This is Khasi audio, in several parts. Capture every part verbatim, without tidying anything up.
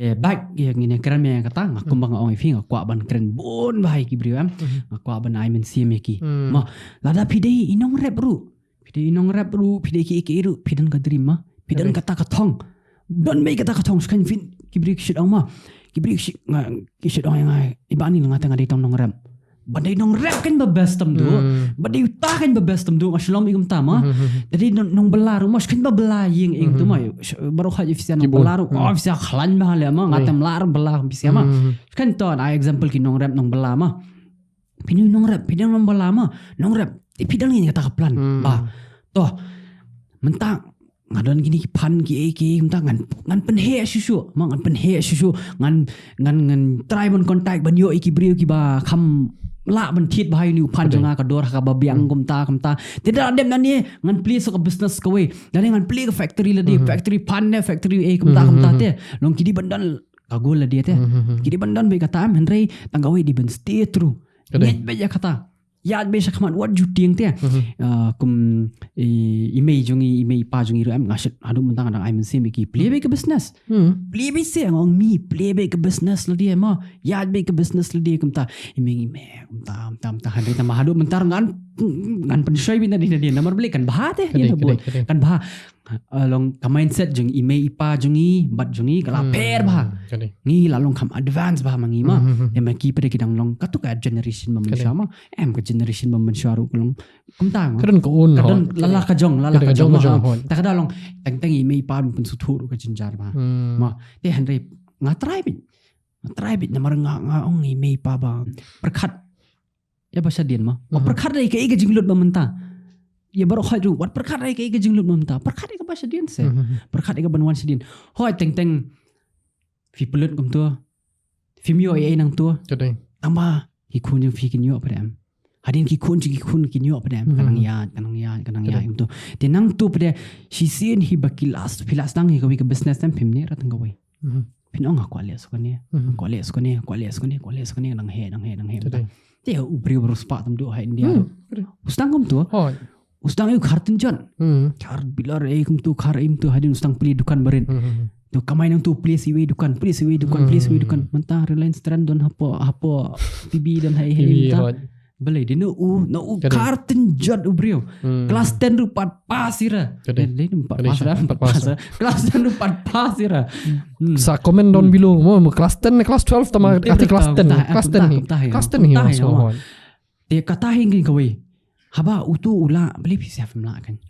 Eh, back ïa ngin ïa kren ïa kata, nga kumba nga ong ïa phi, nga kwah ban kren bun bha ïa ki briew em. Nga kwah ban ai mynsiem ïa ki. Ma lada phi dei i nongrep ruh, phi dei i nongrep ruh, phi dei ki ki ruh, phi don ka dream ma, phi don kata ka thong. Don beit kata ka thong, skhem phin ki briew ki shu ong ma, ki briew ki shu ong ïa nga, i ba ni nga te nga dei tang nongrep. Ba dei nongrep kan ba best tam du. Ba dei uta kan ba best tam du, nga shu long beit kumta ma. Da dei nongbylla ruh ma, skhem ba bylla ïing ïing tu ma. Baroh ha office nongbylla ruh, office khlaiñ bha leh ma, nga te mlar bylla office ma. Skhem to, ai example ki nongrep nongbylla ma. Phi dei nongrep, phi dei nongbylla ma, nongrep. Phi dang ïa kata ka plan ba. To mynta nga don kine ki fund ki ei ki ei mynta ngan, ngan pynheh shuh shuh ma, ngan pynheh shuh shuh, ngan, ngan, ngan try ban contact ban ïoh ïa ki briew kiba kham lah ban thied bha ïa une u fund jong nga, ka dor ha kaba biang kumta kumta. Te da dep nangne ngan plie sa ka business kawei, da ngan plie ka factory lade, factory fund ne factory ei kumta kumta te. Long ki dei ban don ka goal lade te. Ki dei ban don beit kata em, hynrei tang kawei dei ban stay true. Ngeit beit ïa kata. Ïaid beit sha khmat wat ju tieng te. Kum i mei jong i, i mei i pa jong i ruh em, nga shit haduh mynta nga dang ai mynsiem ïa ki, plie beit ka business. Plie beit seh, nga ong mi, plie beit ka business lade ma. Ïaid beit ka business lade kumta. I mei i mei kumta kumta kumta, hynrei tang ma haduh mynta ngan, ngan pynshoi beit na dei na dei, namar balei kan bha te. Kan bha. Long ka mindset jong i mei i pa jong i bad jong i ka la pher bha. Ngi la long kham advance bha ma ngi ma. Em, ki pat ki dang long katu ka generation ba mynshuwa ma. Em, ka generation ba mynshuwa ruh ka long kumta ma. Ka don ka un, ka don la la ka jong, la la ka jong ma. Ta ka da long teng teng i mei i pa ruh pynsngewthuh ruh ka jynjar bha. Ma te hynrei nga try beit, nga try beit namar nga, nga ong i mei i pa ba pyrkhat ïa ba shadien ma. Wat pyrkhat ïa kaei ka jinglut ba mynta. Ïa baroh hoi ruh wat pyrkhat ïa kaei ka jinglut ba mynta. Pyrkhat ïa kaba shadien seh. Pyrkhat ïa kaban wan shadien. Hoi teng teng phi pynlut kumtu, phim ïoh ei ei nangtu. Tang ba ki khun jong phi kin ïoh pat em. Hadien ki khun jong ki khun kin ïoh pat em. Ka nang ïaid, ka nang ïaid, ka nang ïaid kumtu. Te nangtu pat shisien hi ba ki la, phi la sdang hi kawei ka business em, phim neh ra tang kawei. Phin ong nga kwah leh shuh kane, kwah leh shuh kane, kwah leh shuh kane, kwah leh shuh kane, nang heh, nang heh, nang heh. Te u briew baroh spah tam duh ha India ruh u sdang kumtu. U sdang ïa u khar tynjot. Khar bilar ei kumtu, khar ei kumtu, hadien u sdang plie dukan barit. To kamai nangtu plie sa iwei dukan, plie sa iwei dukan, plie sa iwei dukan. Mynta Reliance Trend don hapoh, hapoh P B don ha ei ei mynta. Balei dei na u, na u khar tynjot u briew. Class ten ruh pat pass ïa ra. Dei na pat pass ïa ra, pat pass ïa ra. Class ten ruh pat pass ïa ra. Sa comment down below mo, class ten ne class twelve tama, kata class ten, class ten hi. Class ten hi. Te kata hi ngi kawei. Haba utu u lah, balei phi sa phim lah kan.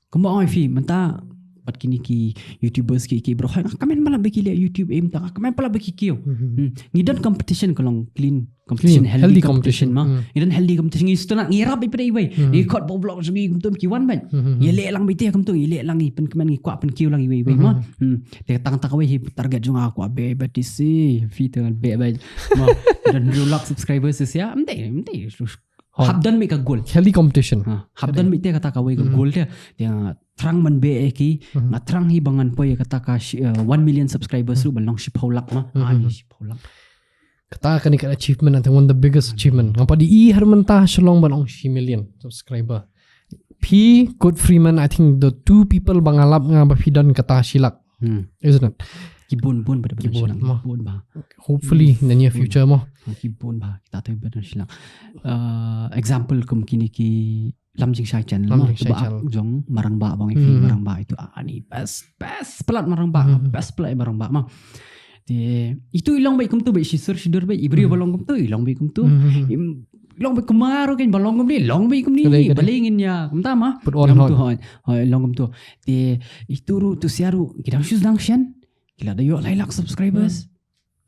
Kumba ong phi mynta pat kine ki YouTubers ki, ki baroh hoi nga kmen ba lah ba ki leh YouTube em, ta nga kmen ba lah ba ki kiew. Ngi don competition ka long clean competition, healthy competition ma. Ngi don healthy competition, ngi sdang ngi ïarap beit pat iwei. Ngi khot ba vlog jong ngi kumtu ki wan beit. Ngi leh lang beit te kumtu, ngi leh lang, ngi pynkmen, ngi kwah pynkiew lang iwei iwei ma. Te tang tang kawei hi target jong nga kwah beh beit te si, phi te beh beit. Ma don hynriew lak subscribers shisha. Ym dei, ym dei. Hap don beit ka goal. Healthy competition. Hap don beit te kata kawei ka goal te. Te nga thrang ban beh ïa ki, nga thrang hi ba ngan poi ïa kata ka one million subscribers ruh ban long shiphew lak ma. Ai shiphew lak. Kata kane ka achievement, I think one of the biggest achievement. Nga pat i har mynta shalong ban ong shi million subscriber. Phi Kurt Freeman, I think the two people ba nga lap nga ba phi don kata shi lak. Isn't it? Ki bun bun ba, ki bun bha. Hopefully in the near future mo. Ki bun bha kita, te ba don shi lak. Example kum kine ki Lam Jingshai channel mo, tu ba jong Marangbah, bang i phi Marangbah itu ani best, best palat Marangbah, best palat Marangbah ma. Te itu i long beit kumtu, beit shisur shidur beit, i briew ba long kumtu i long beit kumtu. Long beit kumaro kan ba long kumne, long beit kumne. Balei ngin ïa kumta ma. Put on hot. Hoi long kumtu. Te itu ruh tu sia ruh ki dang shu sdang shen, ki la da ïoh lai lak subscribers.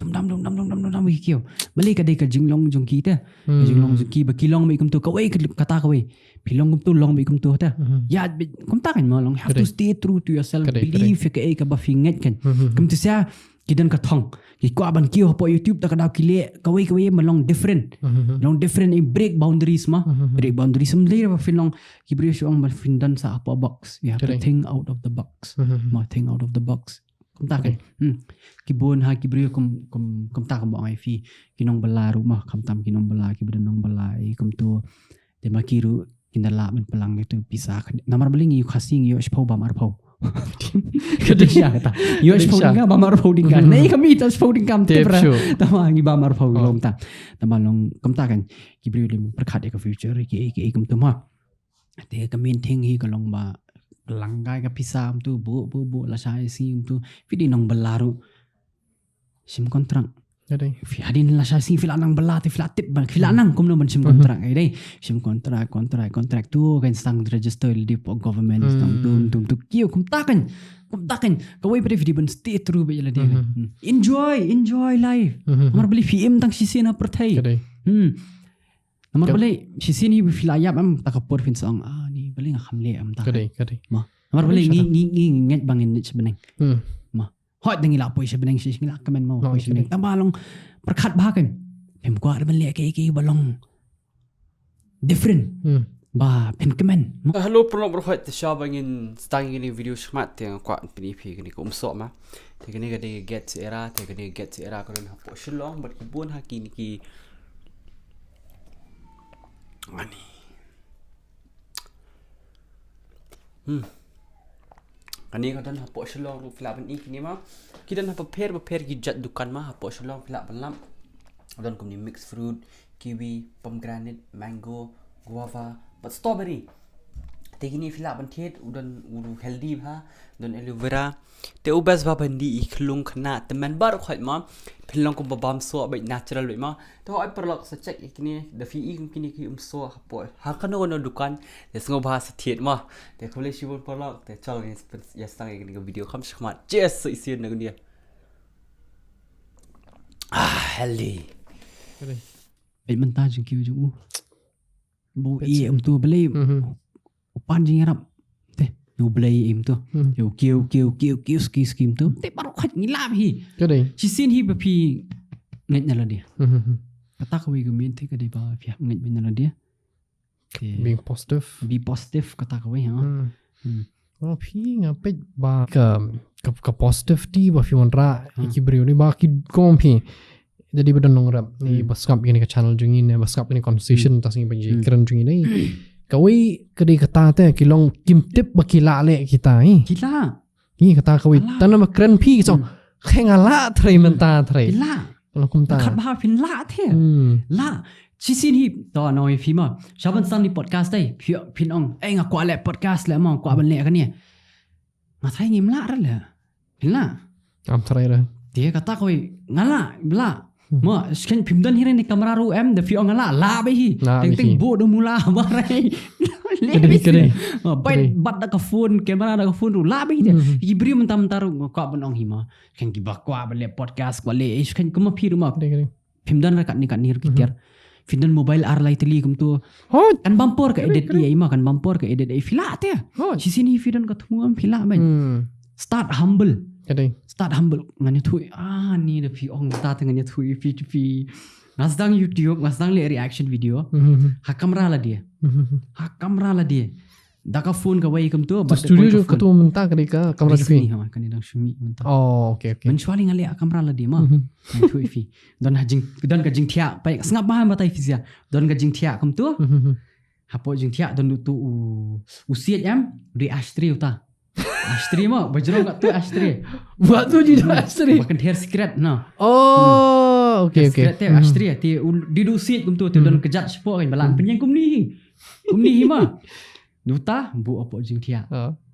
Dum dam dum dam dum dam dum dam ki kiew. Balei, ka dei ka jinglong jong ki te. Ka jinglong jong ki ba ki long beit kumtu, kawei kata kawei. Phi long kumtu, long beit kumtu te. Ïa kumta kan ma long, have to stay true to yourself. Believe ïa kaei kaba phi ngeit kan. Kumtu sia ki don ka thong, ki kwah ban kiew hapoh YouTube, ta ka daw ki leh kawei kawei ma long different. Long different, i break boundaries ma. Break boundaries, ym dei ba phin long, ki briew shu ong ba phin don sa hapoh box. You have to think out of the box. Ma, think out of the box. Kumta kan. Ki bun ha ki briew kum, kum, kumta kum ba ong ai phi, ki nongbylla ruh ma, khamtam ki nongbylla, ki ba don nongbylla ei kumtu. Te ma ki ruh kin da lah ban pynlang ïa tu pisa. Namar balei ngi ïa u Khasi ngi ïoh shiphew bam arphew. Ka dei sha kata. Ïoh sha phew tyngka, bam arphew tyngka. Nei ka mih ta sha phew tyngka, tip shuh. Tangba ngi bam arphew long ta. Tangba long kumta kan ki briew lei pyrkhat ïa ka future, ki, ki, kumta ma. Te ka main thing hi ka long ba lang kai ka pisa kumta, buh, buh, buh, lashai sngi kumta. Phi dei nongbylla ruh. Shim contract. Ka dei. Phi hadien lashai sngi phi la nang bylla te phi la tip ba phi la nang kumno ban shim contract, ka dei. Shim contract, contract, contract, tu kan sdang register lade hapoh government, sdang tu, tu, tu, kiew, kumta kan. Kumta kan. Kawei pat de phi dei ban stay true beit ïa lade. Enjoy, enjoy life. Namar balei phi im tang shisien ha pyrthei. Ka dei. Hmm. Namar balei shisien hi phi la ïap em, ta ka por phin sa ong, ah, ni balei nga kham leh em ta. Ka dei, ka dei. Ma. Namar balei ngi, ngi, ngi ngeit ba ngin leit sha bneng. Ma. Hooid, ngi la poi sha bneng, shi ngi la kmen mo, poi sha bneng. Tangba long pyrkhat bha kan. Phim kwah ban leh kaei kaei ba long different. Ba phin kmen. Hello, paralok baroh, te sha ba ngin sdang ïa kane ka video shakhmat, te nga kwah pyni ïa phi kane ka umsoh ma. Te kane ka dei ka Get Sierra, te kane ka Get Sierra ka don hapoh Shillong bad ki bun ha kine ki, ani. Hmm. Kane ka don hapoh Shillong ruh, phi lah ban i kine ma. Ki don ha bapher bapher ki jait dukan ma hapoh Shillong, phi lah ban lap. Don kumne mixed fruit, kiwi, pomegranate, mango, guava bad strawberry. Te kine phi lah ban thied, u don u healthy bha, don aloe vera. Te u best bha ban dih ïa ki khyllung khynnah tymmen baroh khoit ma. Phin long kumba bam soh beit, natural beit ma. Te hooid paralok, sa check ïa kine, da phi i kum kine ki umsoh hapoh ha kano kano dukan, te sngewbha sa thied ma. Te khublei shibun paralok, te chal ngin ïa sdang ïa kane ka video kham shakhmat. Cheers, sa shisien na kane. Ah, healthy. Beit mynta jingkiew jong u. Ba u ïeh kumta, balei u pan jingïarap. Te u Blei ïa kumta. Te u kiew, kiew, kiew, kiew, ski, ski kumta. Te baroh khoit ngi lap hi. Ka dei. Shisien hi ba phi ngeit na lade. Kata kawei ka main thing ka dei ba phi hap ngeit na lade. Te being positive. Be positive kata kawei, ha. Oh, phi nga peit ba ka, ka, ka positivity ba phi wanrah ïa ki briew ne ba ki kong phi. Jadi ba don nongrep ne ba sngap ïa kane ka channel jong ngi ne ba sngap ïa kane ka conversation, ta sngi ba ngi kren jong ngi ne. Kawei ka dei kata te ki long kim tip ba ki lah leh kita hi. Ki lah. Ngi kata kawei. Tang ba kren phi ki song. Khe nga lah trei mynta trei. Ki lah. Long kumta. Khat ba phin lah te. Lah. Shisien hi to nong ïa phi ma. Sha ban sdang ïa kane ka podcast te. Phi, phin ong, eh, nga kwah leh podcast leh ma, kwah ban leh kane. Nga tharai ngim lah re leh. Phin lah. Ngam tharai re. Te kata kawei, nga lah, lah. Ma, shisien phim don hi re ne camera ruh em, da phi ong nga lah, lah beit hi. Teng teng buh da mula ba re. Leh beit hi. Ma, bad da ka phone, camera da ka phone ruh lah beit hi. Ki briew mynta mynta ruh nga kwah ban ong hi ma. Shisien kiba kwah ban leh podcast, kwah leh, eh, shisien kumba phi ruh ma. Phim don re katne katne ruh ki tiar. Phim don mobile ar lai tylli kumta. Hooid. Kan bam por ka edit ïa i ma, kan bam por ka edit ïa i, phi lah te. Hooid. Shisien hi phi don ka thmu em, phi lah beit. Start humble. Ka dei. Start humble. Ngan ïathuh, ah, ni da phi ong ta te ngan ïathuh ïa phi, phi. Nga sdang YouTube, nga sdang leh reaction video. Ha kamra lade. Ha kamra lade. Da ka phone kawei kumta, bad studio jong katu mynta ka dei ka kamra jong phi? Ha, kane dang shu mih mynta. Oh, okay, okay. Mynshuwa lei nga leh ha kamra lade ma. Ngan ïathuh ïa phi. Don ha jing, don ka jingthiah, peit sngap bha, batai phi sha. Don ka jingthiah kumta. Hapoh jingthiah don utu u, u siej em, u dei ashtray uta. Ashtray mo, ba jrong katu ashtray. Ba tu ji ashtray. Ba kynther sikret na. Oh, okay, okay. Sikret te ashtray te, u dei u siej kumta, te don kjat shapoh kan, ba lah pynïeng kumne hi. Kumne hi ma. Uta buh hapoh jingthiah.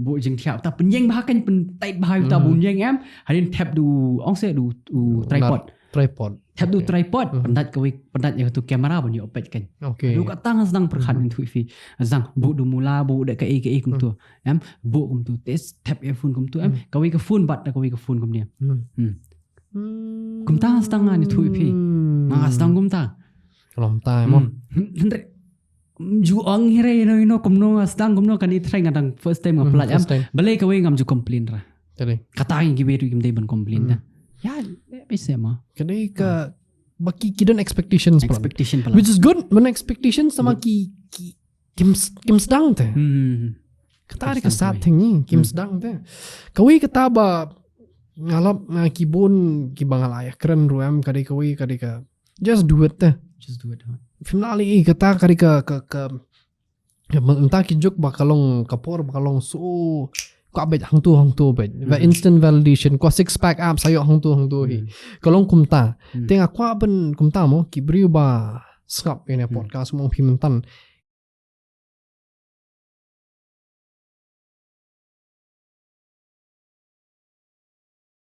Buh jingthiah. Uta pynïeng bha kan, pyntait bha uta, buh pynïeng em. Hadien thep da u, ong se da u tripod. Tripod. Thep da u tripod. Pyndait kawei, pyndait ïa katu kamera ban ïoh peit kan. Okay. Haduh katta nga sdang pyrkhat, ngan ïathuh ïa phi. Sdang buh da u mula, buh da kaei kaei kumta. Em, buh kumta. Te thep ïa phone kumta em. Kawei ka phone bad da kawei ka phone kumne. Kumta nga sdang, ngan ïathuh ïa phi. Nga sdang kumta. Long time. Hynrei ju ong hi re, you know, you know, kumno nga sdang, kumno kane trai nga dang first time nga pynlait em. Balei kawei ngam ju complain ra. Kata ngi kiwei ruh kim dei ban complain da. Ya, beit se ma. Ka dei ka ba ki, ki don expectations palat. Expectation palat. Which is good, ban expectations, tangba ki, ki, kim s-, kim sdang te. Kata dei ka sad thing, kim sdang te. Kawei kata ba nga lap, nga ki bun kiba nga la ïakren ruh em, ka dei kawei, ka dei ka just do it te. Just do it, huh? Phim lah leh kata ka dei ka, ka, ka, mynta ki juk ba ka long, ka por ba ka long so kwah beit hangto hangto beit. Ba instant validation, kwah six pack abs, sa ïoh hangto hangto hi. Ka long kumta. Te nga kwah ban kumta mo, ki briew ba sngap ïa kane podcast mo, phi mynta